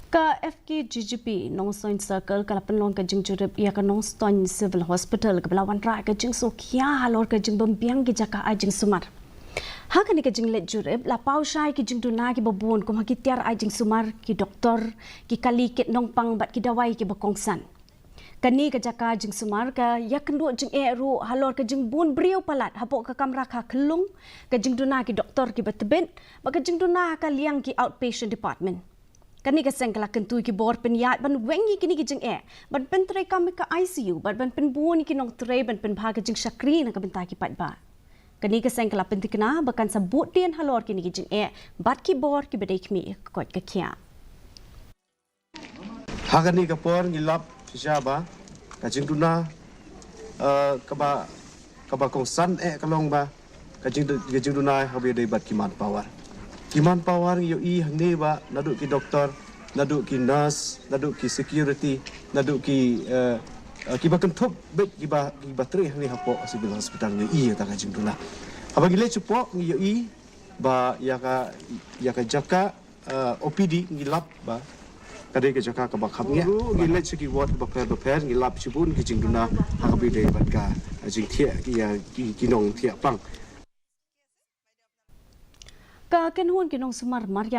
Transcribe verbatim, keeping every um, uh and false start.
Ka F K G G P Nongstoiñ Circle ka la pynlong ka jingjurip ïa ka Nongstoiñ Civil Hospital kaba la wanrah ka jingsngewkhia halor ka jingbymbiang ki jaka ai jingsumar. Ha kane ka jingleit jurip la paw shai ki jingduna kiba bun kum ha ki tiar ai jingsumar, ki doktor, ki kali kit nongpang bad ki dawai kiba kongsan. Kane ka jaka jingsumar ka ïakynduh jingeh ruh halor ka jingbun briew palat hapoh ka kamra kha khyllung, ka jingduna ki doktor kiba tbit, bad ka jingduna ha ka liang ki outpatient department. Kane ka seng ka la kyntu ïa ki bor pynïaid ban weng ïa kine ki jingeh, ban pyntreikam ïa ka I C U, bad ban pynbun ïa ki nongtrei ban pynbha ka jingshakri na ka bynta ki paidbah. Kane ka seng ka la pyntikna ba kan sa bud dien halor kine ki jingeh bad ki bor kiba dei khmih ïa ka koit ka khiah. Ha kane ka por ngi lap shisha ba ka jingduna, eh, kaba, kaba kongsan eh ka long ba ka jing, ka jingduna ha kaba ïadei bad ki manpower. Ki manpower ngi ïohi hangne ba naduh ki doktor, naduh ki nurse, naduh ki security, naduh ki, eh, eh, kiba kynthup bad kiba, kiba trei hangne hapoh Civil Hospital ngi ïohi ïa ka jingduna. Haba ngi leit shapoh ngi ïohi ba ïa ka, ïa ka jaka, eh, O P D ngi lap ba ka dei ka jaka kaba kham ngiah. Ruh ngi leit sha ki ward bapher bapher ngi lap shibun ki jingduna ha kaba ïadei bad ka jingthiah ïa ki, ki nongthiah pang. Ka kynhun ki nongsumar mariang